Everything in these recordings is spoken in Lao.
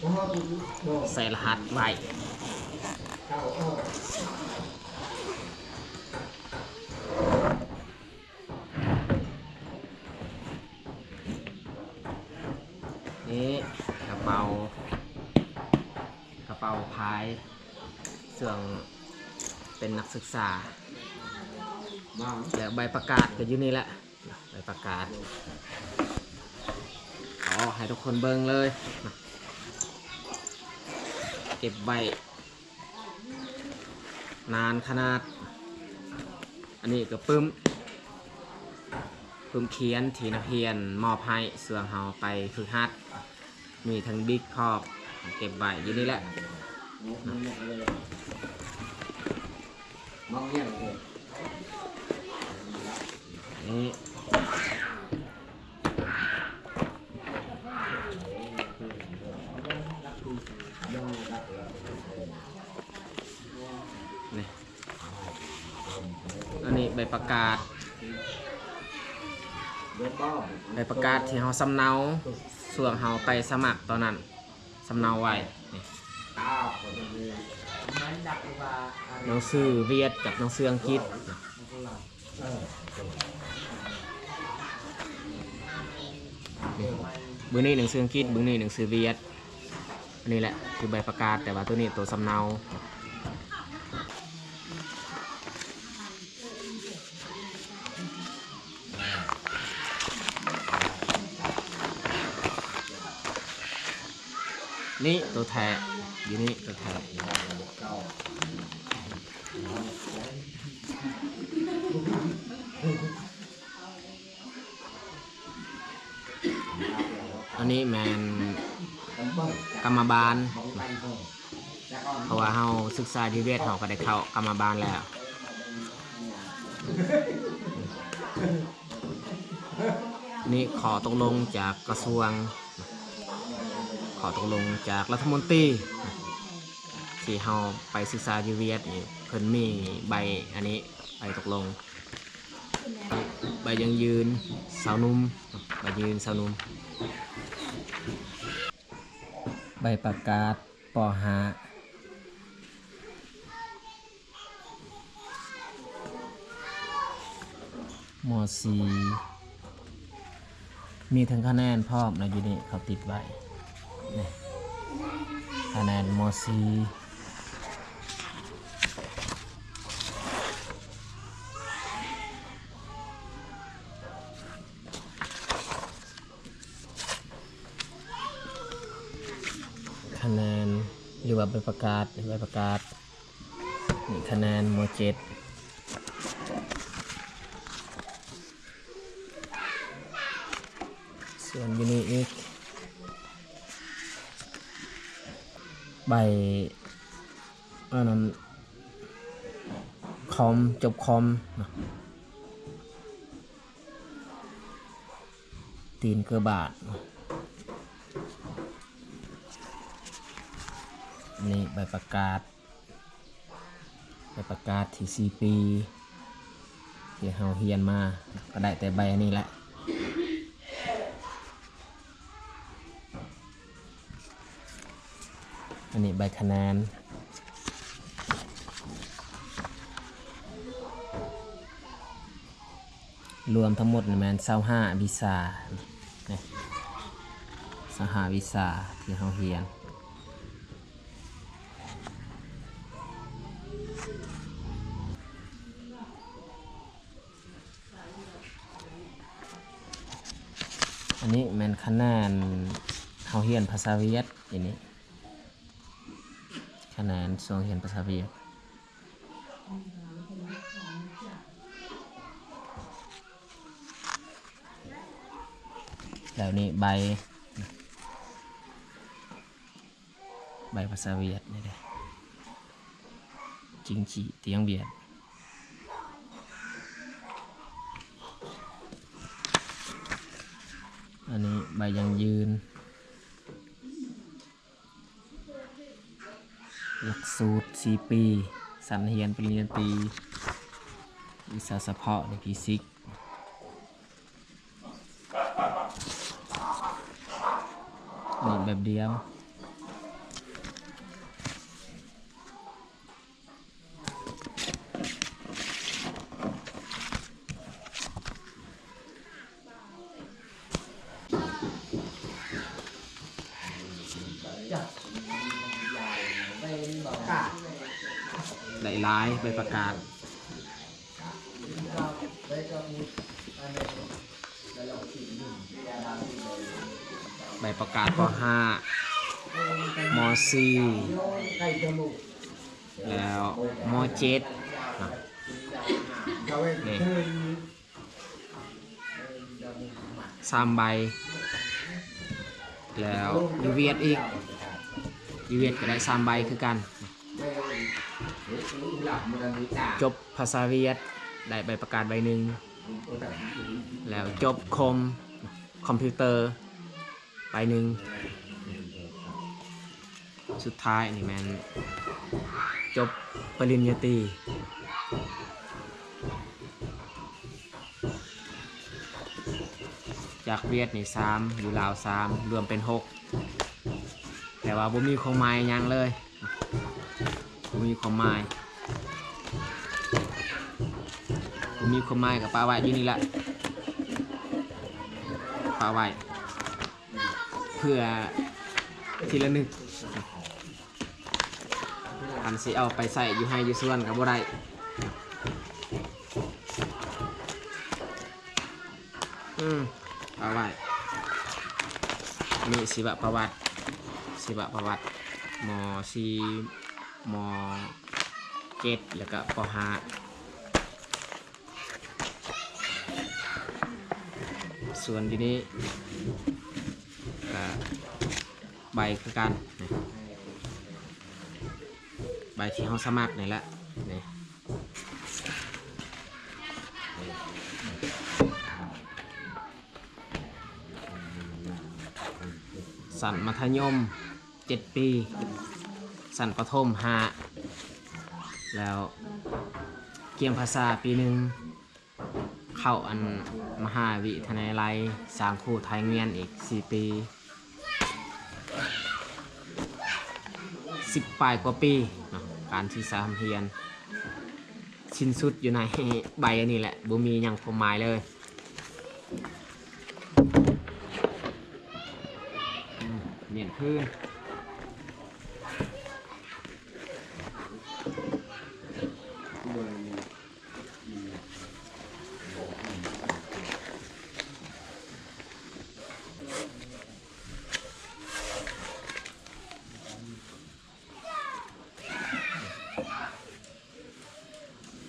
ໃສ່ລະຫັດໄວ້. ນີ້ກະເປົາ ກະເປົາພາຍ ເຊື່ອງເປັນນັກສຶກສາ ແລະ ໃບປະກາດກະຢູ່ນີ້ແຫຼະ. ໃບປະກາດ ຂໍໃຫ້ທຸກຄົນເບິ່ງເລີຍ ເກັບໄວ້ນານຂະໜາດ. ອັນນີ້ກະປຶ້ມ ປຶ້ມຂຽນທີ່ນັກຮຽນມອບໃຫ້ຊ່ວງເຮົາໄປຝຶກຫັດ. ມີທັງບິກພ້ອມ ເກັບໄວ້ຢູ່ນີ້ແຫຼະ. ນີ້ ນີ້ ອັນນີ້ໃບປະກາດ ໃບປະກາດທີ່ເຮົາສຳເນົາ ຊ່ວງເຮົາໄປສະໝັກຕອນນັ້ນ ສຳເນົາໄວ້ ນີ້ ໜັງສືຫວຽດກັບໜັງສືອັງກິດ. ນີ້ ເບິ່ງນີ້ໜັງສືອັງກິດ ເບິ່ງນີ້ໜັງສືຫວຽດ. ອັນນີ້ແຫຼະຄືໃບປະກາດ ແຕ່ວ່າໂຕນີ້ໂຕສຳເນົາ. ນີ້ໂຕແທ້ ຢູ່ນີ້ໂຕແທ້. ອັນນີ້ແມ່ນກຳມະບານ ເພາະວ່າເຮົາສຶກສາຢູ່ຫວຽດ ເຮົາກະໄດ້ເຂົ້າກຳມະບານແລ້ວ. ນີ້ຂໍ້ຕົກລົງຈາກກະຊວງ ຂໍ້ຕົກລົງຈາກລັດຖະມົນຕີ ທີ່ເຮົາໄປສຶກສາຢູ່ຫວຽດນີ້ ເພິ່ນມີໃບອັນນີ້ ໃບຕົກລົງ ໃບຢັ້ງຢືນຊາວໜຸ່ມ ໃບຢັ້ງຢືນຊາວໜຸ່ມ. ໃບປະກາດ ປໍຫ້າ ມໍສີ່ ມີທັງຄະແນນພ້ອມນະ ຢູ່ນີ້ເຂົາຕິດໄວ້ ນີ້ ຄະແນນມໍສີ່. ຄະແນນ ຫຼືວ່າໃບປະກາດ ໃບປະກາດ ນີ້ຄະແນນມໍເຈັດ. ສ່ວນຢູ່ນີ້ອີກ ໃບ ອັນນັ້ນ ຄອມ ຈົບຄອມເນາະ. ຕີນເກີບາດ ນີ້ໃບປະກາດ ໃບປະກາດທີ່ສີ່ປີ ທີ່ເຮົາຮຽນມາ ກະໄດ້ແຕ່ໃບອັນນີ້ແຫຼະ. ອັນນີ້ໃບຄະແນນ ລວມທັງໝົດນີ້ແມ່ນຊາວຫ້າວິຊາ ນີ້ ຊາວຫ້າວິຊາທີ່ເຮົາຮຽນ. ອັນນີ້ແມ່ນຄະແນນເຮົາຮຽນພາສາຫວຽດ ອັນນີ້ຄະແນນຊ່ວງຮຽນພາສາຫວຽດ. ແລ້ວນີ້ໃບ ໃບພາສາຫວຽດນີ້ເດ້ ຈິງຈີຕຽງຫວຽດ. ອັນນີ້ໃບຢັ້ງຢືນ ຫຼັກສູດສີ່ປີ ຊັ້ນຮຽນປະລິນຍາຕີ ວິຊາສະເພາະ ຫຼື ຟີຊິກ. ນີ້ແບບດຽວ ຫຼາຍໃບປະກາດ ໃບປະກາດປໍຫ້າ ມໍສີ່ ແລ້ວມໍເຈັດນະ ນີ້ ສາມໃບ ແລ້ວຢູ່ຫວຽດອີກ ຢູ່ຫວຽດກໍໄດ້ສາມໃບຄືກັນ ຈົບພາສາຫວຽດໄດ້ໃບປະກາດໃບໜຶ່ງ ແລ້ວຈົບຄົມ ຄອມພິວເຕີ ໃບໜຶ່ງ ສຸດທ້າຍນີ້ແມ່ນຈົບປະລິນຍາຕີ ຈາກຫວຽດນີ້ສາມ ຢູ່ລາວສາມ ລວມເປັນຫົກ ແຕ່ວ່າບໍ່ມີຄວາມໝາຍຫຍັງເລີຍ ບໍ່ມີຄວາມໝາຍ ບໍ່ມີຄວາມໝາຍກໍປະໄວ້ຢູ່ນີ້ລະ ປະໄວ້ ເພື່ອທີ່ລະນຶກ ຄັນຊິເອົາໄປໃຊ້ຢູ່ໄຮ່ຢູ່ສວນກໍບໍ່ໄດ້ ອືມ ປະໄວ້ ນີ້ຊີວະປະຫວັດ ຊີວະປະຫວັດ ມໍສີ່ ມໍເຈັດ ແລ້ວກໍປໍຫ້າ ສ່ວນຢູ່ນີ້ກະໃບຄືກັນ ໃບທີ່ເຮົາສະໝັກນີ້ແຫຼະ ນີ້ ຊັ້ນມັດທະຍົມ ເຈັດປີ ຊັ້ນປະຖົມຫ້າ ແລ້ວກຽມພາສາປີໜຶ່ງ ເຂົ້າອັນມະຫາວິທະຍາໄລສ້າງຄູໄທງຽນອີກສີ່ປີ ສິບປາຍກວ່າປີເນາະ ການສຶກສາຮ່ຳຮຽນ ສິ້ນສຸດຢູ່ໃນໃບອັນນີ້ແຫຼະ ບໍ່ມີຫຍັງຄວາມໝາຍເລີຍ. ອືມ ມ້ຽນຄືນ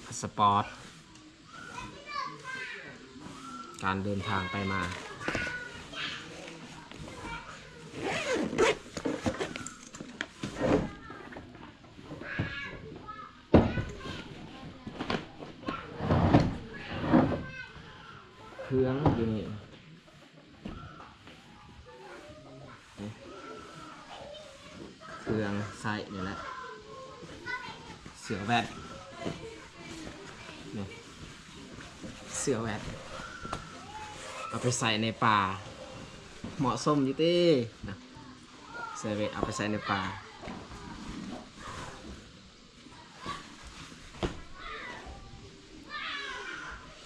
ພາສະປອດ ການເດີນທາງໄປມາ ເຄື່ອງຢູ່ນີ້ ເຄື່ອງໃຊ້ນີ້ແຫຼະ ເສື້ອແວັດ ນີ້ ເສື້ອແວັດ ເອົາໄປໃສ່ໃນປ່າ ເໝາະສົມຢູ່ຕິນະ ເສື້ອແວັດເອົາໄປໃສ່ໃນປ່າ.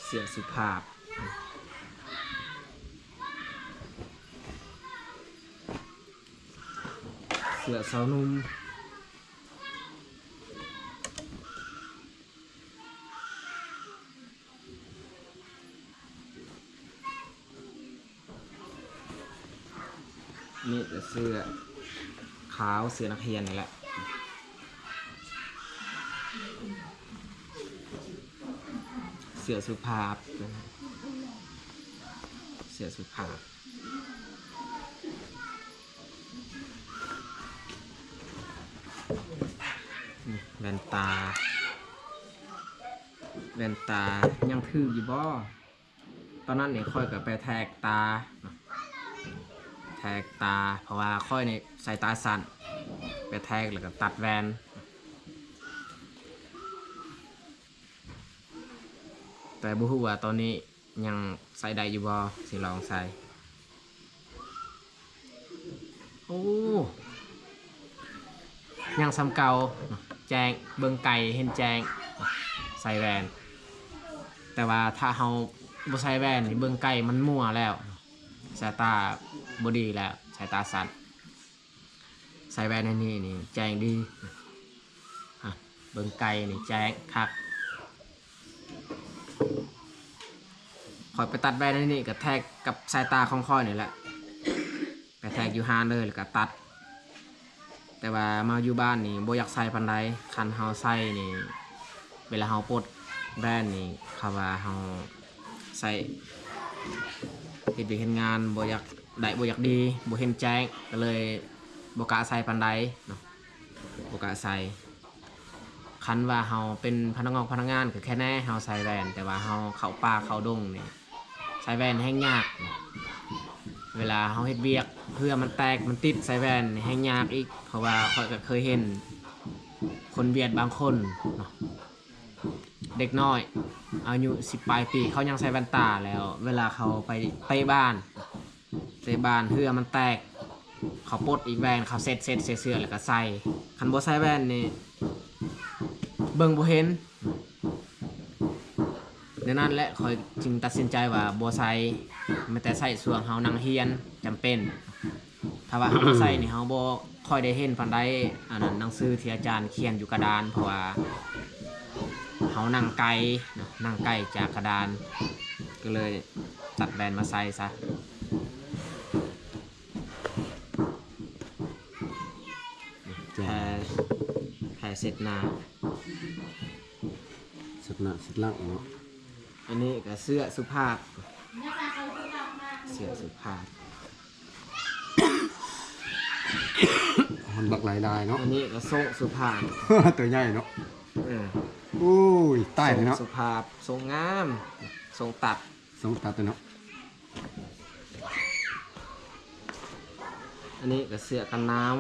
ເສື້ອສຸພາບ ເສື້ອຊາວໜຸ່ມ. ນີ້ກະເສື້ອຂາວ ເສື້ອນັກຮຽນນີ້ແຫຼະ ເສື້ອສຸພາບ ເສື້ອສຸພາບ ແວ່ນຕາ ແວ່ນຕາຍັງຖືກຢູ່ບໍ່? ຕອນນັ້ນນີ້ຂ້ອຍກໍໄປແທກຕາ ແທກຕາ ເພາະວ່າຂ້ອຍນີ້ສາຍຕາສັ້ນ ໄປແທກແລ້ວກໍຕັດແວ່ນ ແຕ່ບໍ່ຮູ້ວ່າຕອນນີ້ຍັງໃຊ້ໄດ້ຢູ່ບໍ່ ຊິລອງໃສ່. ໂອ້ ຍັງສ່ຳເກົ່າ ແຈ້ງ ເບິ່ງໄກເຫັນແຈ້ງ ໃສ່ແວ່ນ ແຕ່ວ່າຖ້າເຮົາບໍ່ໃສ່ແວ່ນນີ້ ເບິ່ງໄກມັນມົວແລ້ວ ສາຍຕາບໍ່ດີແລ້ວ ສາຍຕາສັ້ນ ໃສ່ແວ່ນອັນນີ້ນີ້ແຈ້ງດີ ອາ ເບິ່ງໄກ່ນີ້ແຈ້ງຄັກ. ຂ້ອຍໄປຕັດແວ່ນອັນນີ້ກໍແທກກັບສາຍຕາຂອງຂ້ອຍນີ້ແຫຼະ ໄປແທກຢູ່ຮ້ານເລີຍ ແລ້ວກໍຕັດ. ແຕ່ວ່າມາຢູ່ບ້ານນີ້ບໍ່ຢາກໃສ່ປານໃດ. ຄັນເຮົາໃສ່ນີ້ ເວລາເຮົາປົດແວ່ນນີ້ ເຂົາວ່າເຮົາໃສ່ເຮັດວຽກເຮັດງານບໍ່ຢາກໄດ້ ບໍ່ຢາກດີ ບໍ່ເຫັນແຈ້ງ ກໍເລີຍບໍ່ກ້າໃສ່ປານໃດເນາະ ບໍ່ກ້າໃສ່. ຄັນວ່າເຮົາເປັນພະນັກງອກພະນັກງານກໍແຄ່ແນ່ເຮົາໃສ່ແວ່ນ, ແຕ່ວ່າເຮົາເຂົ້າປ່າເຂົ້າດົງນີ້ ໃສ່ແວ່ນແຮ່ງຍາກ. ເວລາເຮົາເຮັດວຽກເຫື່ອມັນແຕກມັນຕິດໃສ່ແວ່ນແຮ່ງຍາກອີກ, ເພາະວ່າຂ້ອຍກໍເຄີຍເຫັນຄົນຫວຽດບາງຄົນເນາະ ເດັກນ້ອຍອາຍຸສິບປາຍປີ ເຂົາຍັງໃສ່ແວ່ນຕາ, ແລ້ວເວລາເຂົາໄປເຕະບານ ເຕະບານເຫື່ອມັນແຕກ ເຂົາປົດອີກແວ່ນ ເຂົາເຊັດ ເຊັດໃສ່ເສື້ອແລ້ວກໍໃສ່. ຄັນບໍ່ໃສ່ແວ່ນນີ້ເບິ່ງບໍ່ເຫັນ. ແນວນັ້ນແຫຼະ ຂ້ອຍຈຶ່ງຕັດສິນໃຈວ່າບໍ່ໃສ່, ມີແຕ່ໃສ່ຊ່ວງເຮົານັ່ງຮຽນຈຳເປັນ. ຖ້າວ່າເຮົາບໍ່ໃສ່ນີ້ ເຮົາບໍ່ຄ່ອຍໄດ້ເຫັນປານໃດ ອັນນັ້ນ ໜັງສືທີ່ອາຈານຂຽນຢູ່ກະດານ, ເພາະວ່າເຮົານັ່ງໄກເນາະ ນັ່ງໄກຈາກກະດານ ກໍເລີຍຕັດແວ່ນມາໃສ່ຊະ. ແຜ່ ແຜ່ເຊັດໜ້າ ເຊັດໜ້າເຊັດຫຼັງເນາະ. ອັນນີ້ກໍເສື້ອສຸພາບ ເສື້ອສຸພາບ ມັນບັກຫຼາຍໆເນາະ. ອັນນີ້ກໍໂສ້ງສຸພາບ ຕົວໃຫຍ່ເນາະ. ເອີ ໂອ້ຍ ຕາຍເລີຍເນາະ. ໂສ້ງສຸພາບ ໂສ້ງງາມ ໂສ້ງຕັດ ໂສ້ງຕັດເນາະ. ອັນນີ້ກໍເສື້ອກັນໜາວ.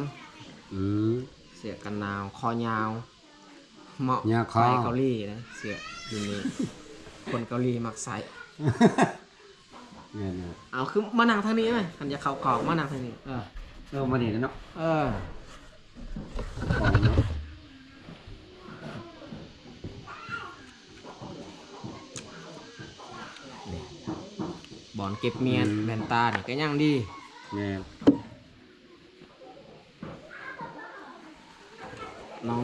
ອືມ ເສື້ອກັນໜາວ ຄໍຍາວ ເໝາະ ຍາວ ໄປເກົາຫຼີນະ ເສື້ອຢູ່ນີ້ ຄົນເກົາຫຼີມັກໃສ່. ແມ່ນແລ້ວ. ເອົາ ຄືມານັ່ງທາງນີ້ໄໝ? ຄັນຢາກເຂົ້າກ້ອງມານັ່ງທາງນີ້. ເອີ ເອີ ມານີ້ເນາະ. ເອີ ນີ້ ບ່ອນເກັບມຽນ ອືມ ແວ່ນຕານີ້ກໍຍັງດີ. ແມ່ນ.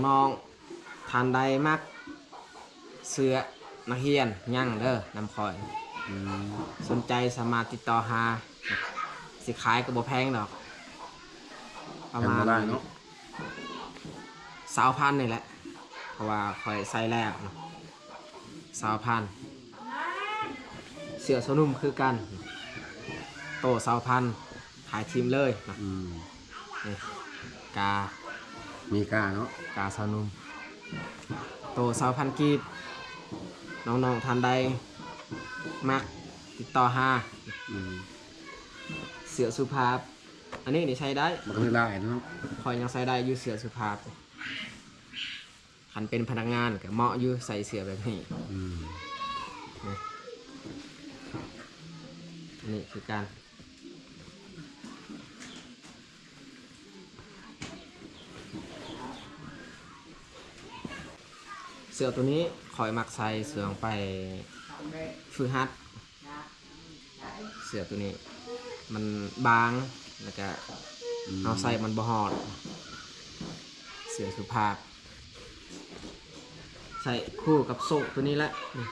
ນ້ອງໆ ທ່ານໃດມັກເສື້ອນັກຮຽນ ຍັງເດີ ນຳຂ້ອຍ. ອືມ ສົນໃຈສາມາດຕິດຕໍ່ຫາ ຊິຂາຍກໍບໍ່ແພງດອກ ປະມານ ແພງບໍ່ຫຼາຍເນາະ ຊາວພັນນີ້ແຫຼະ ເພາະວ່າຂ້ອຍໃສ່ແລ້ວເນາະ. ຊາວພັນ. ເສື້ອຊາວໜຸ່ມຄືກັນ ໂຕຊາວພັນ ຂາຍຖິ້ມເລີຍນະ. ອືມ ນີ້ ກາ ມີກາເນາະ ກາຊາວໜຸ່ມ ໂຕຊາວພັນກີບ. ນ້ອງໆ ທ່ານໃດມັກ ຕິດຕໍ່ຫາ. ອືມ ເສື້ອສຸພາບ ອັນນີ້ນີ້ໃຊ້ໄດ້ ມັນກໍມີຫຼາຍເນາະ. ຂ້ອຍຍັງໃຊ້ໄດ້ຢູ່ເສື້ອສຸພາບ. ຄັນເປັນພະນັກງານກໍເໝາະຢູ່ ໃສ່ເສື້ອແບບນີ້. ອືມ ນີ້ຄືກັນ ເສື້ອໂຕນີ້ຂ້ອຍມັກໃສ່ຊ່ວງໄປຝຶກຫັດ. ເສື້ອໂຕນີ້ມັນບາງ ແລ້ວກະ ອືມ ເຮົາໃສ່ມັນບໍ່ຮອດ. ເສື້ອສຸພາບ ໃສ່ຄູ່ກັບໂສ້ໂຕນີ້ແຫຼະ ນີ້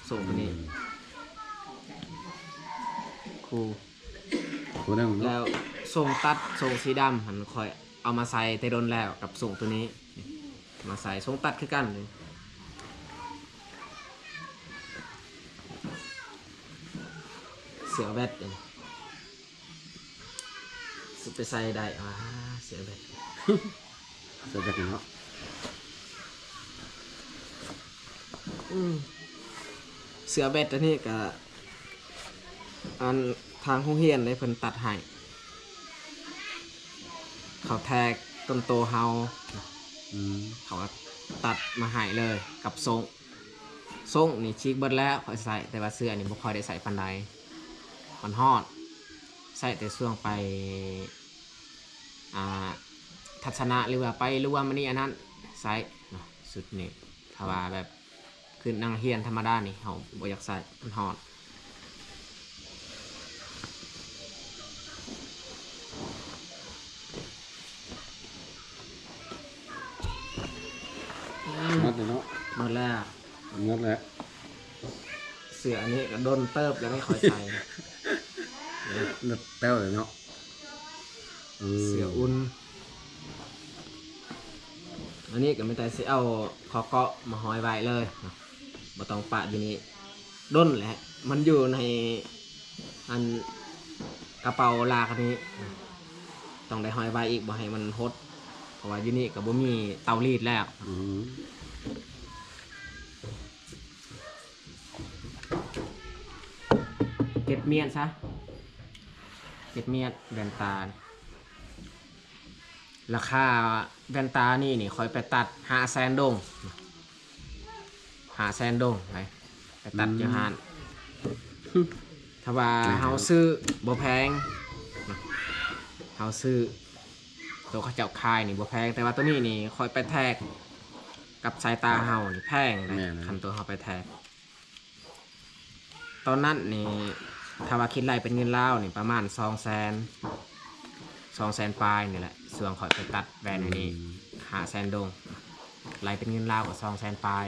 ໂສ້ໂຕນີ້ ອືມ ຄູ່ ຄູ່ໜຶ່ງເນາະ. ແລ້ວໂສ້ງຕັດ ໂສ້ງສີດຳຫັ້ນ ຂ້ອຍເອົາມາໃສ່ແຕ່ດົນແລ້ວ ກັບໂສ້ງໂຕນີ້ ມາໃສ່ ໂສ້ງຕັດຄືກັນ. ເສື້ອແວັດ ຊິໄປໃສ່ໄດ້ຫວາ ເສື້ອແວັດ ເສື້ອແວັດເນາະ. ອືມ ເສື້ອແວັດອັນນີ້ກະ ອັນທາງໂຮງຮຽນເດ້ ເພິ່ນຕັດໃຫ້ ເຂົາແທກຕົ້ນໂຕເຮົາ. ອືມ ເຂົາກໍຕັດມາໃຫ້ເລີຍກັບໂສ້ງ. ໂສ້ງນີ້ສີກເບິດແລ້ວ ຂ້ອຍໃສ່ ແຕ່ວ່າເສື້ອນີ້ບໍ່ຄ່ອຍໄດ້ໃສ່ປານໃດ ມັນຮ້ອນ. ໃສ່ແຕ່ຊ່ວງໄປ ອ່າ ທັດສະນະ ຫຼືວ່າໄປລວມອັນນີ້ອັນນັ້ນ ໃສ່ເນາະ ຊຸດນີ້. ຖ້າວ່າແບບ ຄືນັ່ງຮຽນທຳມະດານີ້ ເຮົາບໍ່ຢາກໃສ່ ມັນຮ້ອນ. ດົນເຕີບແລ້ວໄດ້ຄ່ອຍໃສ່ ເຕີບເນາະ ເອີ ເສື້ອອຸ່ນ. ອັນນີ້ກໍມີແຕ່ຊິເອົາຄໍເກາະມາຫ້ອຍໄວ້ເລີຍ ບໍ່ຕ້ອງປະຢູ່ນີ້. ດົນແຫຼະ ມັນຢູ່ໃນອັນກະເປົາລາກອັນນີ້ ຕ້ອງໄດ້ຫ້ອຍໄວ້ອີກ ບໍ່ໃຫ້ມັນຫົດ ເພາະວ່າຢູ່ນີ້ກໍບໍ່ມີເຕົາລີດແລ້ວ. ອືມ ເກັບມຽນຊະ ເກັບມຽນແວ່ນຕາ. ລາຄາແວ່ນຕານີ້ນີ້ ຂ້ອຍໄປຕັດຫ້າແສນດົງ ຫ້າແສນດົງ ໄປ ໄປຕັດ ອືມ ຢູ່ຮ້ານ. ຖ້າວ່າ ແມ່ນ ເຮົາຊື້ບໍ່ແພງ ເຮົາຊື້ໂຕເຂົາເຈົ້າຂາຍນີ້ບໍ່ແພງ ແຕ່ວ່າໂຕນີ້ນີ້ ຂ້ອຍໄປແທກກັບສາຍຕາເຮົານີ້ແພງເດ້ ແມ່ນ ຄັນໂຕເຮົາໄປແທກ. ຕອນນັ້ນນີ້ ຖ້າວ່າຄິດໄລ່ເປັນເງິນລາວນີ້ ປະມານສອງແສນ ສອງແສນປາຍນີ້ແຫຼະ ຊ່ວງຂ້ອຍໄປຕັດແວ່ນໃຫ້ນີ້ ອືມ ຫ້າແສນດົງ ໄລ່ເປັນເງິນລາວກໍສອງແສນປາຍ.